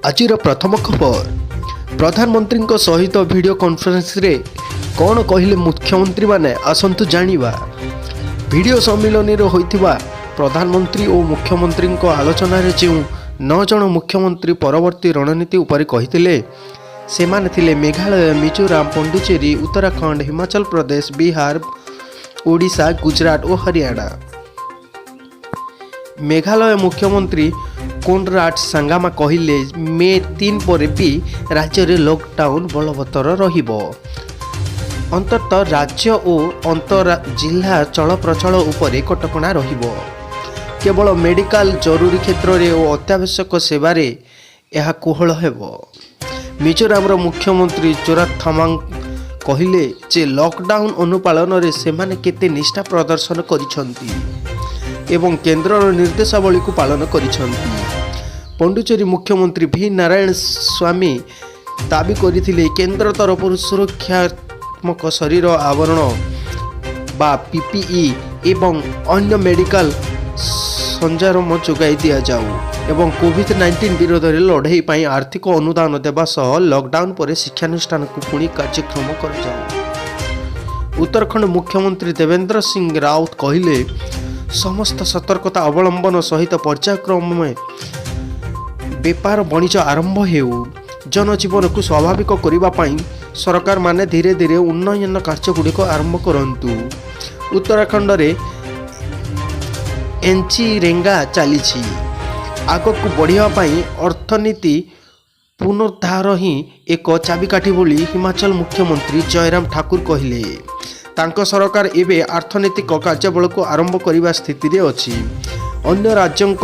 ଆଜିର ପ୍ରଥମ ଖବର, ପ୍ରଧାନମନ୍ତ୍ରୀଙ୍କ ସହିତ ଭିଡ଼ିଓ କନଫରେନ୍ସରେ କ'ଣ କହିଲେ ମୁଖ୍ୟମନ୍ତ୍ରୀମାନେ, ଆସନ୍ତୁ ଜାଣିବା। ଭିଡ଼ିଓ ସମ୍ମିଳନୀରେ ହୋଇଥିବା ପ୍ରଧାନମନ୍ତ୍ରୀ ଓ ମୁଖ୍ୟମନ୍ତ୍ରୀଙ୍କ ଆଲୋଚନାରେ ଯେଉଁ ନଅ ଜଣ ମୁଖ୍ୟମନ୍ତ୍ରୀ ପରବର୍ତ୍ତୀ ରଣନୀତି ଉପରେ କହିଥିଲେ, ସେମାନେ ଥିଲେ ମେଘାଳୟ, ମିଜୋରାମ, ପଣ୍ଡିଚେରୀ, ଉତ୍ତରାଖଣ୍ଡ, ହିମାଚଳ ପ୍ରଦେଶ, ବିହାର, ଓଡ଼ିଶା, ଗୁଜରାଟ ଓ ହରିୟାଣା। ମେଘାଳୟ ମୁଖ୍ୟମନ୍ତ୍ରୀ କୋନରାଡ ସାଙ୍ଗାମା କହିଲେ, ମେ 3 ପରେ ବି ରାଜ୍ୟରେ ଲକଡାଉନ୍ ବଳବତ୍ତର ରହିବ। ଅନ୍ତତଃ ରାଜ୍ୟ ଓ ଅନ୍ତର ଜିଲ୍ଲା ଚଳପ୍ରଚଳ ଉପରେ କଟକଣା ରହିବ। କେବଳ ମେଡିକାଲ ଜରୁରୀ କ୍ଷେତ୍ରରେ ଓ ଅତ୍ୟାବଶ୍ୟକ ସେବାରେ ଏହା କୋହଳ ହେବ। ମିଜୋରାମର ମୁଖ୍ୟମନ୍ତ୍ରୀ ଜୋରାମଥାଙ୍ଗା କହିଲେ ଯେ ଲକଡାଉନ୍ ଅନୁପାଳନରେ ସେମାନେ କେତେ ନିଷ୍ଠା ପ୍ରଦର୍ଶନ କରିଛନ୍ତି ଏବଂ କେନ୍ଦ୍ରର ନିର୍ଦ୍ଦେଶାବଳୀକୁ ପାଳନ କରିଛନ୍ତି। ପଣ୍ଡୁଚେରୀ ମୁଖ୍ୟମନ୍ତ୍ରୀ ଭି ନାରାୟଣ ସ୍ୱାମୀ ଦାବି କରିଥିଲେ, କେନ୍ଦ୍ର ତରଫରୁ ସୁରକ୍ଷାତ୍ମକ ଶରୀର ଆବରଣ ବା ପିପିଇ ଏବଂ ଅନ୍ୟ ମେଡିକାଲ ସରଞ୍ଜାମ ଯୋଗାଇ ଦିଆଯାଉ ଏବଂ କୋଭିଡ-19 ବିରୋଧରେ ଲଢ଼େଇ ପାଇଁ ଆର୍ଥିକ ଅନୁଦାନ ଦେବା ସହ ଲକଡାଉନ୍ ପରେ ଶିକ୍ଷାନୁଷ୍ଠାନକୁ ପୁଣି କାର୍ଯ୍ୟକ୍ଷମ କରାଯାଉ। ଉତ୍ତରାଖଣ୍ଡ ମୁଖ୍ୟମନ୍ତ୍ରୀ ଦେବେନ୍ଦ୍ର ସିଂ ରାୱତ କହିଲେ, ସମସ୍ତ ସତର୍କତା ଅବଲମ୍ବନ ସହିତ ପର୍ଯ୍ୟାୟକ୍ରମେ ବେପାର ବଣିଜ ଆରମ୍ଭ ହେଉ। ଜନଜୀବନକୁ ସ୍ୱାଭାବିକ କରିବା ପାଇଁ ସରକାରମାନେ ଧୀରେ ଧୀରେ ଉନ୍ନୟନ କାର୍ଯ୍ୟଗୁଡ଼ିକ ଆରମ୍ଭ କରନ୍ତୁ। ଉତ୍ତରାଖଣ୍ଡରେ ଏନ୍‌ଜିରେଗା ଚାଲିଛି। ଆଗକୁ ବଢ଼ିବା ପାଇଁ ଅର୍ଥନୀତି ପୁନରୁଦ୍ଧାର ହିଁ ଏକ ଚାବିକାଠି ବୋଲି ହିମାଚଳ ମୁଖ୍ୟମନ୍ତ୍ରୀ ଜୟରାମ ଠାକୁର କହିଲେ। ତାଙ୍କ ସରକାର ଏବେ ଅର୍ଥନୈତିକ କାର୍ଯ୍ୟାବଳୀକୁ ଆରମ୍ଭ କରିବା ସ୍ଥିତିରେ ଅଛି। ଅନ୍ୟ ରାଜ୍ୟଙ୍କ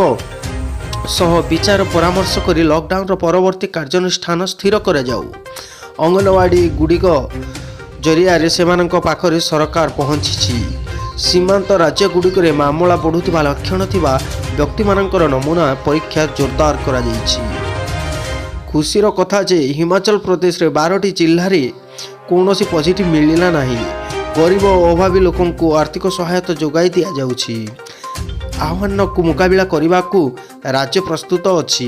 ସହ ବିଚାର ପରାମର୍ଶ କରି ଲକଡାଉନର ପରବର୍ତ୍ତୀ କାର୍ଯ୍ୟାନୁଷ୍ଠାନ ସ୍ଥିର କରାଯାଉ। ଅଙ୍ଗନବାଡ଼ି ଗୁଡ଼ିକ ଜରିଆରେ ସେମାନଙ୍କ ପାଖରେ ସରକାର ପହଞ୍ଚିଛି। ସୀମାନ୍ତ ରାଜ୍ୟଗୁଡ଼ିକରେ ମାମଲା ବଢ଼ୁଥିବା ଲକ୍ଷଣ ଥିବା ବ୍ୟକ୍ତିମାନଙ୍କର ନମୁନା ପରୀକ୍ଷା ଜୋରଦାର କରାଯାଇଛି। ଖୁସିର କଥା ଯେ ହିମାଚଳ ପ୍ରଦେଶରେ 12ଟି ଜିଲ୍ଲାରେ କୌଣସି ପଜିଟିଭ୍ ମିଳିଲା ନାହିଁ। ଗରିବ ଓ ଅଭାବୀ ଲୋକଙ୍କୁ ଆର୍ଥିକ ସହାୟତା ଯୋଗାଇ ଦିଆଯାଉଛି। ଆହ୍ୱାନକୁ ମୁକାବିଲା କରିବାକୁ ରାଜ୍ୟ ପ୍ରସ୍ତୁତ ଅଛି।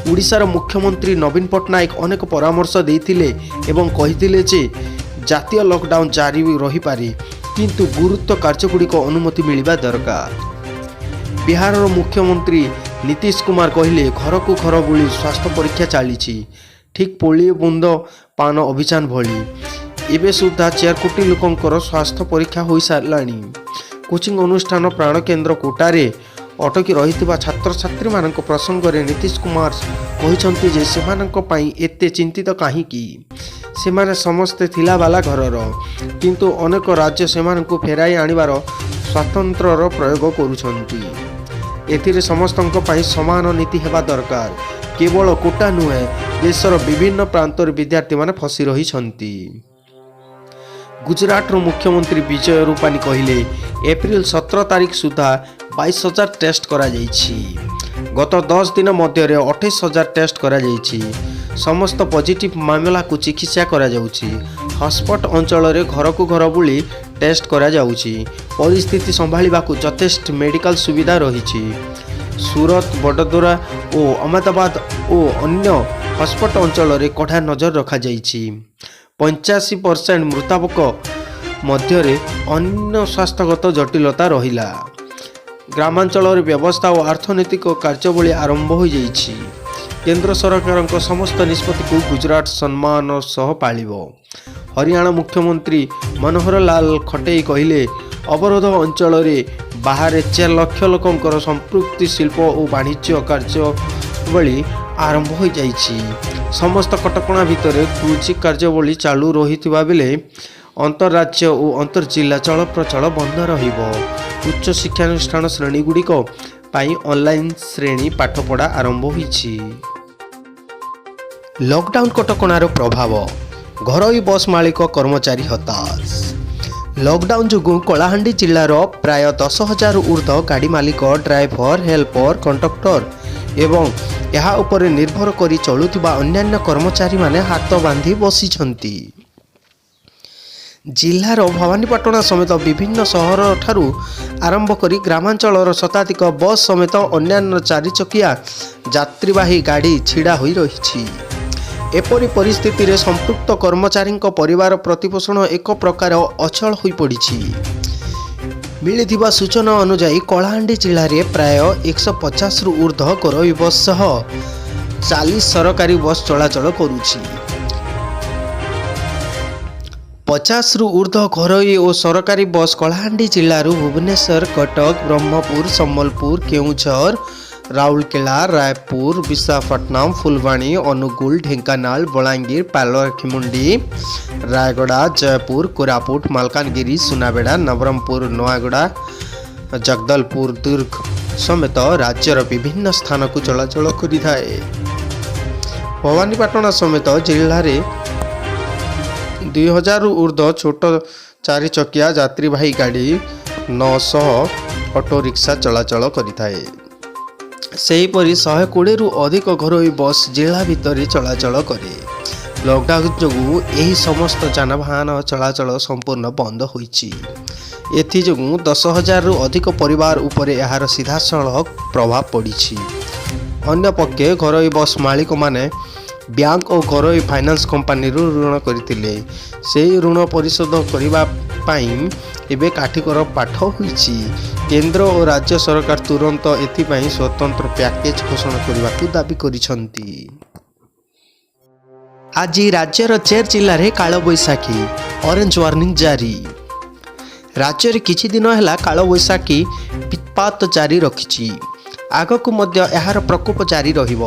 ଓଡ଼ିଶାର ମୁଖ୍ୟମନ୍ତ୍ରୀ ନବୀନ ପଟ୍ଟନାୟକ ଅନେକ ପରାମର୍ଶ ଦେଇଥିଲେ ଏବଂ କହିଥିଲେ ଯେ ଜାତୀୟ ଲକଡାଉନ୍ ଜାରି ରହିପାରେ, କିନ୍ତୁ ଗୁରୁତ୍ୱ କାର୍ଯ୍ୟଗୁଡ଼ିକ ଅନୁମତି ମିଳିବା ଦରକାର। ବିହାରର ମୁଖ୍ୟମନ୍ତ୍ରୀ ନୀତିଶ କୁମାର କହିଲେ, ଘରକୁ ଘର ବୁଲି ସ୍ୱାସ୍ଥ୍ୟ ପରୀକ୍ଷା ଚାଲିଛି, ଠିକ୍ ପୋଲିଓ ବୁନ୍ଦ ପାନ ଅଭିଯାନ ଭଳି। ଏବେ ସୁଦ୍ଧା 4 କୋଟି ଲୋକଙ୍କର ସ୍ୱାସ୍ଥ୍ୟ ପରୀକ୍ଷା ହୋଇସାରିଲାଣି। କୋଚିଂ ଅନୁଷ୍ଠାନ ପ୍ରାଣକେନ୍ଦ୍ର କୋଟାରେ ଅଟକି ରହିଥିବା ଛାତ୍ରଛାତ୍ରୀମାନଙ୍କ ପ୍ରସଙ୍ଗରେ ନୀତିଶ କୁମାର କହିଛନ୍ତି ଯେ ସେମାନଙ୍କ ପାଇଁ ଏତେ ଚିନ୍ତିତ କାହିଁକି? ସେମାନେ ସମସ୍ତେ ଥିଲାବାଲା ଘରର। କିନ୍ତୁ ଅନେକ ରାଜ୍ୟ ସେମାନଙ୍କୁ ଫେରାଇ ଆଣିବାର ସ୍ୱାତନ୍ତ୍ର୍ୟର ପ୍ରୟୋଗ କରୁଛନ୍ତି। ଏଥିରେ ସମସ୍ତଙ୍କ ପାଇଁ ସମାନ ନୀତି ହେବା ଦରକାର। କେବଳ କୋଟା ନୁହେଁ, ଦେଶର ବିଭିନ୍ନ ପ୍ରାନ୍ତରେ ବିଦ୍ୟାର୍ଥୀମାନେ ଫସି ରହିଛନ୍ତି। ଗୁଜରାଟର ମୁଖ୍ୟମନ୍ତ୍ରୀ ବିଜୟ ରୂପାନୀ କହିଲେ, ଏପ୍ରିଲ 17 ତାରିଖ ସୁଦ୍ଧା 22,000 ଟେଷ୍ଟ କରାଯାଇଛି। ଗତ 10 ଦିନ ମଧ୍ୟରେ 28,000 ଟେଷ୍ଟ କରାଯାଇଛି। ସମସ୍ତ ପଜିଟିଭ୍ ମାମଲାକୁ ଚିକିତ୍ସା କରାଯାଉଛି। ହଟସ୍ପଟ୍ ଅଞ୍ଚଳରେ ଘରକୁ ଘର ବୁଲି ଟେଷ୍ଟ କରାଯାଉଛି। ପରିସ୍ଥିତି ସମ୍ଭାଳିବାକୁ ଯଥେଷ୍ଟ ମେଡିକାଲ ସୁବିଧା ରହିଛି। ସୁରତ, ବଡ଼ୋଦରା ଓ ଅହମ୍ମଦାବାଦ ଓ ଅନ୍ୟ ହଟସ୍ପଟ୍ ଅଞ୍ଚଳରେ କଡ଼ା ନଜର ରଖାଯାଇଛି। 85% ମୃତାବକ ମଧ୍ୟରେ ଅନ୍ୟ ସ୍ୱାସ୍ଥ୍ୟଗତ ଜଟିଳତା ରହିଲା। ଗ୍ରାମାଞ୍ଚଳରେ ବ୍ୟବସ୍ଥା ଓ ଅର୍ଥନୈତିକ କାର୍ଯ୍ୟାବଳୀ ଆରମ୍ଭ ହୋଇଯାଇଛି। କେନ୍ଦ୍ର ସରକାରଙ୍କ ସମସ୍ତ ନିଷ୍ପତ୍ତିକୁ ଗୁଜରାଟ ସମ୍ମାନ ସହ ପାଳିବ। ହରିୟାଣା ମୁଖ୍ୟମନ୍ତ୍ରୀ ମନୋହର ଲାଲ ଖଟ୍ଟର କହିଲେ, ଅବରୋଧ ଅଞ୍ଚଳରେ ବାହାରେ 4 ଲକ୍ଷ ଲୋକଙ୍କର ସମ୍ପୃକ୍ତି ଶିଳ୍ପ ଓ ବାଣିଜ୍ୟ କାର୍ଯ୍ୟାବଳୀ ଆରମ୍ଭ ହୋଇଯାଇଛି। ସମସ୍ତ କଟକଣା ଭିତରେ କୃଷି କାର୍ଯ୍ୟାବଳୀ ଚାଲୁ ରହିଥିବା ବେଳେ ଅନ୍ତଃରାଜ୍ୟ ଓ ଅନ୍ତର୍ଜିଲ୍ଲା ଚଳପ୍ରଚଳ ବନ୍ଦ ରହିବ। ଉଚ୍ଚ ଶିକ୍ଷାନୁଷ୍ଠାନ ଶ୍ରେଣୀଗୁଡ଼ିକ ପାଇଁ ଅନଲାଇନ୍ ଶ୍ରେଣୀ ପାଠପଢ଼ା ଆରମ୍ଭ ହୋଇଛି। ଲକଡାଉନ୍ କଟକଣାର ପ୍ରଭାବ, ଘରୋଇ ବସ୍ ମାଲିକ କର୍ମଚାରୀ ହତାଶ। ଲକଡାଉନ୍ ଯୋଗୁଁ କଳାହାଣ୍ଡି ଜିଲ୍ଲାର ପ୍ରାୟ 10,000 ଉର୍ଦ୍ଧ୍ୱ ଗାଡ଼ି ମାଲିକ, ଡ୍ରାଇଭର, ହେଲ୍ପର, କଣ୍ଡକ୍ଟର ଏବଂ ଏହା ଉପରେ ନିର୍ଭର କରି ଚଳୁଥିବା ଅନ୍ୟାନ୍ୟ କର୍ମଚାରୀମାନେ ହାତ ବାନ୍ଧି ବସିଛନ୍ତି। ଜିଲ୍ଲାର ଭବାନୀପାଟଣା ସମେତ ବିଭିନ୍ନ ସହରଠାରୁ ଆରମ୍ଭ କରି ଗ୍ରାମାଞ୍ଚଳର ଶତାଧିକ ବସ୍ ସମେତ ଅନ୍ୟାନ୍ୟ ଚାରିଚକିଆ ଯାତ୍ରୀବାହୀ ଗାଡ଼ି ଛିଡ଼ା ହୋଇ ରହିଛି। ଏପରି ପରିସ୍ଥିତିରେ ସମ୍ପୃକ୍ତ କର୍ମଚାରୀଙ୍କ ପରିବାର ପ୍ରତିପୋଷଣ ଏକ ପ୍ରକାର ଅଚଳ ହୋଇପଡ଼ିଛି। ମିଳିଥିବା ସୂଚନା ଅନୁଯାୟୀ, କଳାହାଣ୍ଡି ଜିଲ୍ଲାରେ ପ୍ରାୟ 150ରୁ ଉର୍ଦ୍ଧ୍ୱ ଘରୋଇ ବସ୍ ସହ 40 ସରକାରୀ ବସ୍ ଚଳାଚଳ କରୁଛି। 50ରୁ ଉର୍ଦ୍ଧ୍ୱ ଘରୋଇ ଓ ସରକାରୀ ବସ୍ କଳାହାଣ୍ଡି ଜିଲ୍ଲାରୁ ଭୁବନେଶ୍ୱର, କଟକ, ବ୍ରହ୍ମପୁର, ସମ୍ବଲପୁର, କେଉଁଝର, ରାଉରକେଲା, ରାୟପୁର, ବିଶାଖାପଟନମ, ଫୁଲବାଣୀ, ଅନୁଗୁଳ, ଢେଙ୍କାନାଳ, ବଲାଙ୍ଗୀର, ପାରଳାଖେମୁଣ୍ଡି, ରାୟଗଡ଼ା, ଜୟପୁର, କୋରାପୁଟ, ମାଲକାନଗିରି, ସୁନାବେଡ଼ା, ନବରଙ୍ଗପୁର, ନୂଆଗଡ଼ା, ଜଗଦଲପୁର, ଦୁର୍ଗ ସମେତ ରାଜ୍ୟର ବିଭିନ୍ନ ସ୍ଥାନକୁ ଚଳାଚଳ କରିଥାଏ। ଭବାନୀପାଟଣା ସମେତ ଜିଲ୍ଲାରେ 2000ରୁ ଉର୍ଦ୍ଧ୍ୱ ଛୋଟ ଚାରିଚକିଆ ଯାତ୍ରୀବାହୀ ଗାଡ଼ି, 900 ଅଟୋ ରିକ୍ସା ଚଳାଚଳ କରିଥାଏ। ସେହିପରି 120ରୁ ଅଧିକ ଘରୋଇ ବସ୍ ଜିଲ୍ଲା ଭିତରେ ଚଳାଚଳ କରେ। ଲକଡାଉନ୍ ଯୋଗୁଁ ଏହି ସମସ୍ତ ଯାନବାହନ ଚଳାଚଳ ସମ୍ପୂର୍ଣ୍ଣ ବନ୍ଦ ହୋଇଛି। ଏଥିଯୋଗୁଁ 10,000ରୁ ଅଧିକ ପରିବାର ଉପରେ ଏହାର ସିଧାସଳଖ ପ୍ରଭାବ ପଡ଼ିଛି। ଅନ୍ୟପକ୍ଷେ ଘରୋଇ ବସ୍ ମାଲିକମାନେ ବ୍ୟାଙ୍କ ଓ ଘରୋଇ ଫାଇନାନ୍ସ କମ୍ପାନୀରୁ ଋଣ କରିଥିଲେ। ସେହି ଋଣ ପରିଶୋଧ କରିବା ପାଇଁ ଏବେ କାଠିକର ପାଠ ହୋଇଛି। କେନ୍ଦ୍ର ଓ ରାଜ୍ୟ ସରକାର ତୁରନ୍ତ ଏଥିପାଇଁ ସ୍ୱତନ୍ତ୍ର ପ୍ୟାକେଜ୍ ଘୋଷଣା କରିବାକୁ ଦାବି କରିଛନ୍ତି। ଆଜି ରାଜ୍ୟର ଚାରି ଜିଲ୍ଲାରେ କାଳବୈଶାଖୀ ଅରେଞ୍ଜ ୱାର୍ଣ୍ଣିଂ ଜାରି। ରାଜ୍ୟରେ କିଛି ଦିନ ହେଲା କାଳବୈଶାଖୀ ବିତ୍ପାତ ଜାରି ରଖିଛି। ଆଗକୁ ମଧ୍ୟ ଏହାର ପ୍ରକୋପ ଜାରି ରହିବ।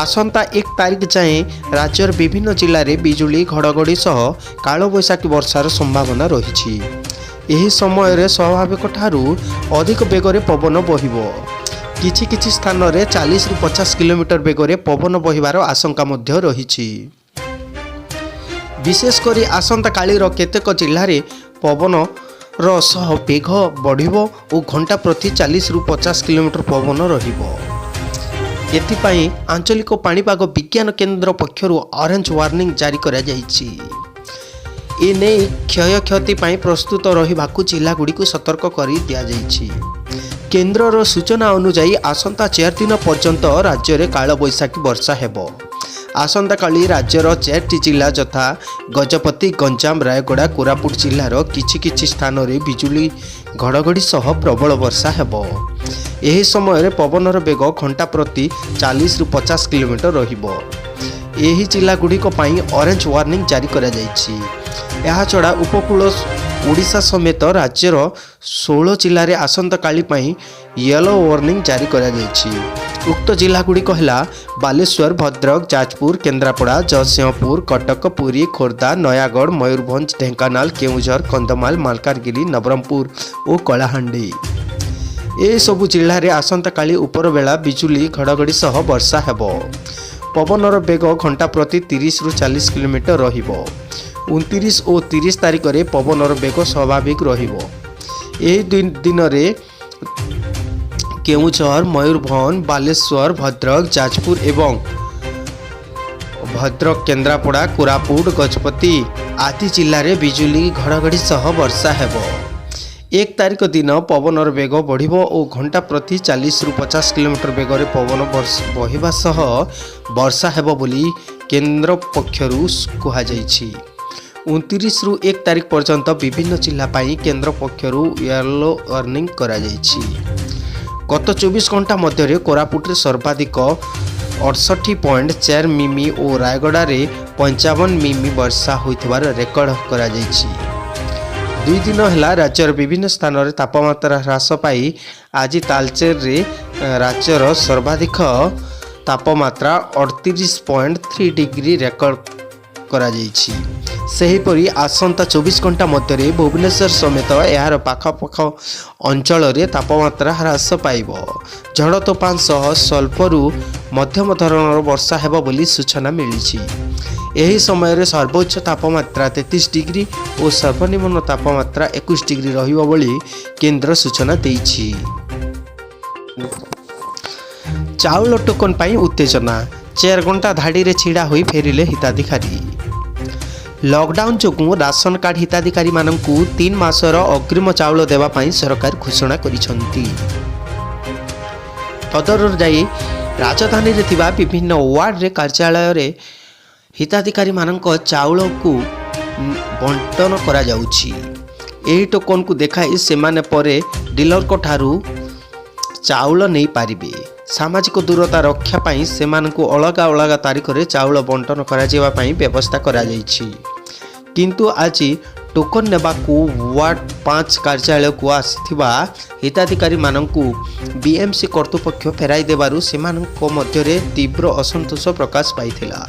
ଆସନ୍ତା 1 ତାରିଖ ଯାଏଁ ରାଜ୍ୟର ବିଭିନ୍ନ ଜିଲ୍ଲାରେ ବିଜୁଳି, ଘଡ଼ଘଡ଼ି ସହ କାଳବୈଶାଖୀ ବର୍ଷାର ସମ୍ଭାବନା ରହିଛି। ଏହି ସମୟରେ ସ୍ୱାଭାବିକଠାରୁ ଅଧିକ ବେଗରେ ପବନ ବହିବ। କିଛି କିଛି ସ୍ଥାନରେ 40ରୁ 50 କିଲୋମିଟର ବେଗରେ ପବନ ବହିବାର ଆଶଙ୍କା ମଧ୍ୟ ରହିଛି। ବିଶେଷ କରି ଆସନ୍ତାକାଲିର କେତେକ ଜିଲ୍ଲାରେ ପବନର ସହ ବେଗ ବଢ଼ିବ ଓ ଘଣ୍ଟା ପ୍ରତି 40ରୁ 50 କିଲୋମିଟର ପବନ ରହିବ। ଏଥିପାଇଁ ଆଞ୍ଚଳିକ ପାଣିପାଗ ବିଜ୍ଞାନ କେନ୍ଦ୍ର ପକ୍ଷରୁ ଅରେଞ୍ଜ ୱାର୍ଣ୍ଣିଂ ଜାରି କରାଯାଇଛି। ଏନେଇ କ୍ଷୟକ୍ଷତି ପାଇଁ ପ୍ରସ୍ତୁତ ରହିବାକୁ ଜିଲ୍ଲାଗୁଡ଼ିକୁ ସତର୍କ କରି ଦିଆଯାଇଛି। କେନ୍ଦ୍ରର ସୂଚନା ଅନୁଯାୟୀ, ଆସନ୍ତା 4 ଦିନ ପର୍ଯ୍ୟନ୍ତ ରାଜ୍ୟରେ କାଳବୈଶାଖୀ ବର୍ଷା ହେବ। ଆସନ୍ତାକାଲି ରାଜ୍ୟର ଚାରିଟି ଜିଲ୍ଲା ଯଥା ଗଜପତି, ଗଞ୍ଜାମ, ରାୟଗଡ଼ା, କୋରାପୁଟ ଜିଲ୍ଲାର କିଛି କିଛି ସ୍ଥାନରେ ବିଜୁଳି, ଘଡ଼ଘଡ଼ି ସହ ପ୍ରବଳ ବର୍ଷା ହେବ। ଏହି ସମୟରେ ପବନର ବେଗ ଘଣ୍ଟା ପ୍ରତି 40ରୁ 50 କିଲୋମିଟର ରହିବ। ଏହି ଜିଲ୍ଲାଗୁଡ଼ିକ ପାଇଁ ଅରେଞ୍ଜ ୱାର୍ଣ୍ଣିଂ ଜାରି କରାଯାଇଛି। ଏହାଛଡ଼ା ଉପକୂଳ ଓଡ଼ିଶା ସମେତ ରାଜ୍ୟର 16 ଜିଲ୍ଲାରେ ଆସନ୍ତାକାଲି ପାଇଁ ୟେଲୋ ୱାର୍ଣ୍ଣିଂ ଜାରି କରାଯାଇଛି। ଉକ୍ତ ଜିଲ୍ଲାଗୁଡ଼ିକ ହେଲା ବାଲେଶ୍ୱର, ଭଦ୍ରକ, ଯାଜପୁର, କେନ୍ଦ୍ରାପଡ଼ା, ଜଗତସିଂହପୁର, କଟକ, ପୁରୀ, ଖୋର୍ଦ୍ଧା, ନୟାଗଡ଼, ମୟୂରଭଞ୍ଜ, ଢେଙ୍କାନାଳ, କେଉଁଝର, କନ୍ଧମାଳ, ମାଲକାନଗିରି, ନବରଙ୍ଗପୁର ଓ କଳାହାଣ୍ଡି। ଏସବୁ ଜିଲ୍ଲାରେ ଆସନ୍ତାକାଲି ଉପରବେଳା ବିଜୁଳି, ଘଡ଼ଘଡ଼ି ସହ ବର୍ଷା ହେବ। ପବନର ବେଗ ଘଣ୍ଟା ପ୍ରତି 30ରୁ 40 କିଲୋମିଟର ରହିବ। 29 ଓ 30 ତାରିଖରେ ପବନର ବେଗ ସ୍ୱାଭାବିକ ରହିବ। ଏହି ଦୁଇ ଦିନରେ କେଉଁଝର, ମୟୂରଭଞ୍ଜ, ବାଲେଶ୍ୱର, ଭଦ୍ରକ, ଯାଜପୁର ଏବଂ ଭଦ୍ରକ, କେନ୍ଦ୍ରାପଡ଼ା, କୋରାପୁଟ, ଗଜପତି ଆଦି ଜିଲ୍ଲାରେ ବିଜୁଳି, ଘଡ଼ଘଡ଼ି ସହ ବର୍ଷା ହେବ। 1 ତାରିଖ ଦିନ ପବନର ବେଗ ବଢ଼ିବ ଓ ଘଣ୍ଟା ପ୍ରତି 40ରୁ 50 କିଲୋମିଟର ବେଗରେ ପବନ ବହିବା ସହ ବର୍ଷା ହେବ ବୋଲି କେନ୍ଦ୍ର ପକ୍ଷରୁ କୁହାଯାଇଛି। 29ରୁ 1 ତାରିଖ ପର୍ଯ୍ୟନ୍ତ ବିଭିନ୍ନ ଜିଲ୍ଲା ପାଇଁ କେନ୍ଦ୍ର ପକ୍ଷରୁ ୟେଲୋ ୱାର୍ଣ୍ଣିଂ କରାଯାଇଛି। ଗତ 24 ଘଣ୍ଟା ମଧ୍ୟରେ କୋରାପୁଟରେ ସର୍ବାଧିକ 68.4 ମିମି ଓ ରାୟଗଡ଼ାରେ 55 ମିମି ବର୍ଷା ହୋଇଥିବାର ରେକର୍ଡ କରାଯାଇଛି। 2 ଦିନ ହେଲା ରାଜ୍ୟର ବିଭିନ୍ନ ସ୍ଥାନରେ ତାପମାତ୍ରା ହ୍ରାସ ପାଇ ଆଜି ତାଲଚେରରେ ରାଜ୍ୟର ସର୍ବାଧିକ ତାପମାତ୍ରା 38.3 ଡିଗ୍ରୀ ରେକର୍ଡ କରାଯାଇଛି। ସେହିପରି ଆସନ୍ତା 24 ଘଣ୍ଟା ମଧ୍ୟରେ ଭୁବନେଶ୍ୱର ସମେତ ଏହାର ପାଖାପାଖ ଅଞ୍ଚଳରେ ତାପମାତ୍ରା ହ୍ରାସ ପାଇବ। ଝଡ଼ ତୋଫାନ ସହ ସ୍ୱଳ୍ପରୁ ମଧ୍ୟମ ଧରଣର ବର୍ଷା ହେବ ବୋଲି ସୂଚନା ମିଳିଛି। ଏହି ସମୟରେ ସର୍ବୋଚ୍ଚ ତାପମାତ୍ରା 33 ଡିଗ୍ରୀ ଓ ସର୍ବନିମ୍ନ ତାପମାତ୍ରା 21 ଡିଗ୍ରୀ ରହିବ ବୋଲି କେନ୍ଦ୍ର ସୂଚନା ଦେଇଛି। ଚାଉଳ ଟୋକନ ପାଇଁ ଉତ୍ତେଜନା, 4 ଘଣ୍ଟା ଧାଡ଼ିରେ ଛିଡ଼ା ହୋଇ ଫେରିଲେ ହିତାଧିକାରୀ। ଲକଡାଉନ୍ ଯୋଗୁଁ ରାସନ କାର୍ଡ଼ ହିତାଧିକାରୀମାନଙ୍କୁ 3 ମାସର ଅଗ୍ରିମ ଚାଉଳ ଦେବା ପାଇଁ ସରକାର ଘୋଷଣା କରିଛନ୍ତି। ତଦନୁଯାୟୀ ରାଜଧାନୀରେ ଥିବା ବିଭିନ୍ନ ୱାର୍ଡ଼ରେ କାର୍ଯ୍ୟାଳୟରେ ହିତାଧିକାରୀମାନଙ୍କ ଚାଉଳକୁ ବଣ୍ଟନ କରାଯାଉଛି। ଏହି ଟୋକନକୁ ଦେଖାଇ ସେମାନେ ପରେ ଡିଲରଙ୍କ ଠାରୁ ଚାଉଳ ନେଇପାରିବେ। ସାମାଜିକ ଦୂରତା ରକ୍ଷା ପାଇଁ ସେମାନଙ୍କୁ ଅଲଗା ଅଲଗା ତାରିଖରେ ଚାଉଳ ବଣ୍ଟନ କରାଯିବା ପାଇଁ ବ୍ୟବସ୍ଥା କରାଯାଇଛି। କିନ୍ତୁ ଆଜି ଟୋକନ ନେବାକୁ ୱାର୍ଡ଼ 5 କାର୍ଯ୍ୟାଳୟକୁ ଆସିଥିବା ହିତାଧିକାରୀମାନଙ୍କୁ ବିଏମ୍ସି କର୍ତ୍ତୃପକ୍ଷ ଫେରାଇ ଦେବାରୁ ସେମାନଙ୍କ ମଧ୍ୟରେ ତୀବ୍ର ଅସନ୍ତୋଷ ପ୍ରକାଶ ପାଇଥିଲା।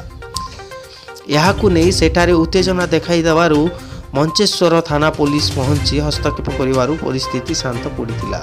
ଏହାକୁ ନେଇ ସେଠାରେ ଉତ୍ତେଜନା ଦେଖାଦେବାରୁ ମଞ୍ଚେଶ୍ୱର ଥାନା ପୋଲିସ ପହଞ୍ଚି ହସ୍ତକ୍ଷେପ କରିବାରୁ ପରିସ୍ଥିତି ଶାନ୍ତ ପଡ଼ିଥିଲା।